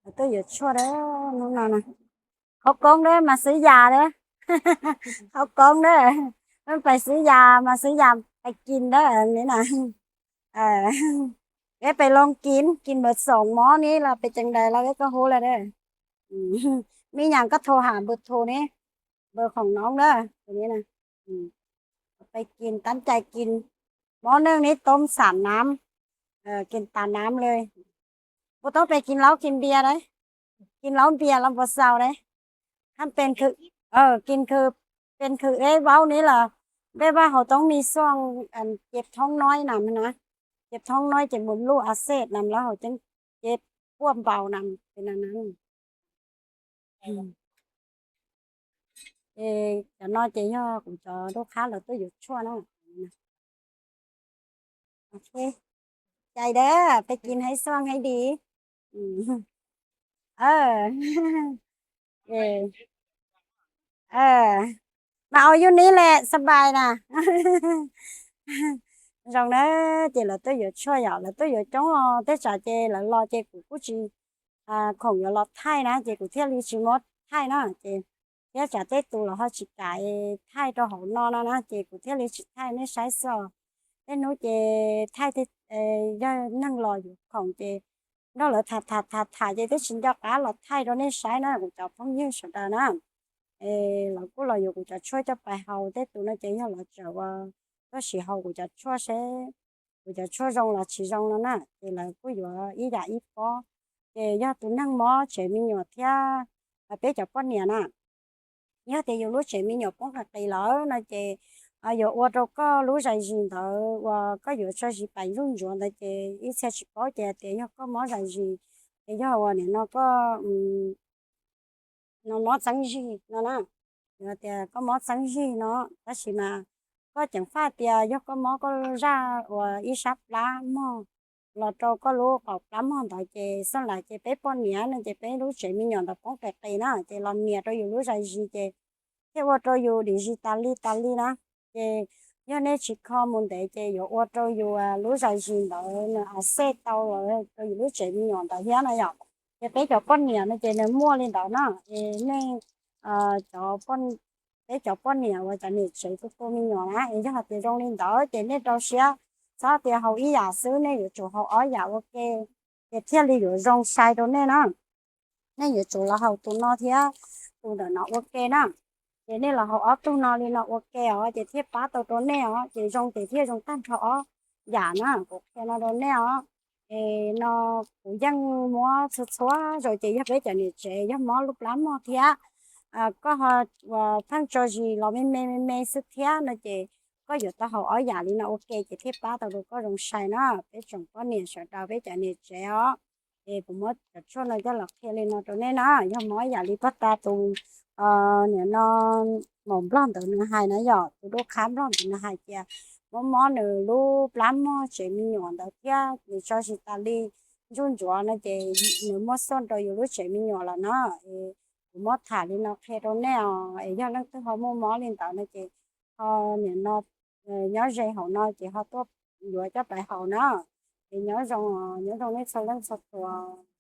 Lawv tuaj yuav tshuaj dab hnub no na. Khov koob dab mas xwb yas dab, khov koob dab, pais xwb yas mas xwb yas pais kis dab li na. Peb pais loo kis, kis npawb xoom mob ni los pes ceev dais los peb koj hu lawm dab. Me nyuam koj thau ham npawb thu ni, npawb khoom noob dab, pais kis tab cai kis, mob neej ni toob xam nam, kis tas nam li. Puas toob pes kis laub kis npias dab, kis laub npias los puas xaus dab. Hab pes khw, kis khw, pes khw eb vaub ni los, peb vaj hauv toob mi xuaj, ces thoob noib nam na, ces thoob noib ces mus luj a xej nam lawv hauv ceeb, ces puaj npaus nam. Cov no ces yog kuv cov lub qhab lawv tuaj yuav tshuaj na. Cai dab, peb kis haib xuaj haib dis. Mas au yug ni lawm xab npais na. Zoo na, ces lawv tuaj yuav tshuaj yom, lawv tuaj yuav coob os, tej tsam ces lawv los ces kuv kuj tsis khoom yuav los thaij na, ces kuv thiaj li tsis muab thaij na, ces thiab tsam tej tus los ho tsis kam thaij rau hauv no no na, ces kuv thiaj li tsis thaij nej saib xwb os. Tej hnub ces thaij, yog neeg los yuav khoom ces nrog lawv tham tham tham tham ces twb tsis nco qab los thaij rau nej saib na kuv cov phooj ywg sawv daws na. Lawv kuj los yuav kuv cov tshuaj coj pais haus, tej tus no ces yog lawv tseem ua, tuaj sim haus kuv cov tshuaj seb kuv cov tshuaj zoo los tsis zoo no na, ces lawv kuj yuav ib yam ib pob. Ces yog tus neeg mob tsev me nyuam thiab peb cov poj niam na, yog tias yus lub tsev me nyuam poob qis qis lawm no ces yuav ua rau koj lub zais zis ntawd uas koj yuav tso zis pais zuj ntsuav ntawd ces ib txhia tsis paub ces tias yog koj mob zais zis, ces yog uas nim no koj no mob txeeb zig no na, yog tias koj mob txeeb zig no, tab sis mas koj ceev faj tias yog koj mob koj zaj uas ib sab plab mog los rau koj lub qaum plab mog ntawd ces xoj lais ces peb poj niam no ces peb lub tsev me nyuam ntawd poob qis qis na ces los nias rau yus lub zais zis ces thiaj ua rau yus dim zis tas li tas li na. Ces yog nej tsis kho mus ntev ces yuav ua rau yus lub zais zis ntawd nws a xej tau rau yus lub tsev me nyuam ntawd thiab na yom. Ces peb cov poj niam no ces nws muaj li ntawd na, es nej cov, peb cov poj niam uas cov niam tsev tu tu me nyuam na es yog hais tias zoo li ntawd ces nej rau siab, txhob tias haus ib yam xwb, nej yuav tsum haus ob yam ua ke, ces thiaj li yuav zoo sai rau nej na. Nej yuav tsum los haus tus no thiab tus ntawm no ua ke na. Ces nej los haus ob tug no li no ua ke os ces thiaj pab tau rau nej os, ces zoo ces thiaj zoo tag nrho ob yam na, kuv qhia no rau nej os. Es no kuv yeej muab txhua txhua zaus ces yog peb cov niam tsev yog mob lub plab mog thiab koj ho pheej tso zis los me me me me xwb thiab no ces koj yuav tau haus ob yam li no ua ke ces thiaj pab tau rau koj zoo sai na. Peb tsoom poj niam sawv daws peb cov niam tsev os, es kuv muab cov tshuaj no coj los qhia li no rau nej na. Yog mob yam li pog tas tus, nim no maum nplog ntawd nws hais na yom, tus duab qhab nplog ntawd nws hais tias mob mob nws lub plab mog tsev me nyuam ntawd thiab nws tso zis tas li zuj ntsuav no ces nws muaj xuaj rau yus lub tsev me nyuam lawm na. Es kuv muab tham li no qhia rau nej os, es yog leej twg ho muaj mob li ntawd no ces ho nim no nyob ze hauv no ces ho tuaj yuav coj pais haus na. Es nyob zoo, nyob zoo nej txhua leej txhua tus.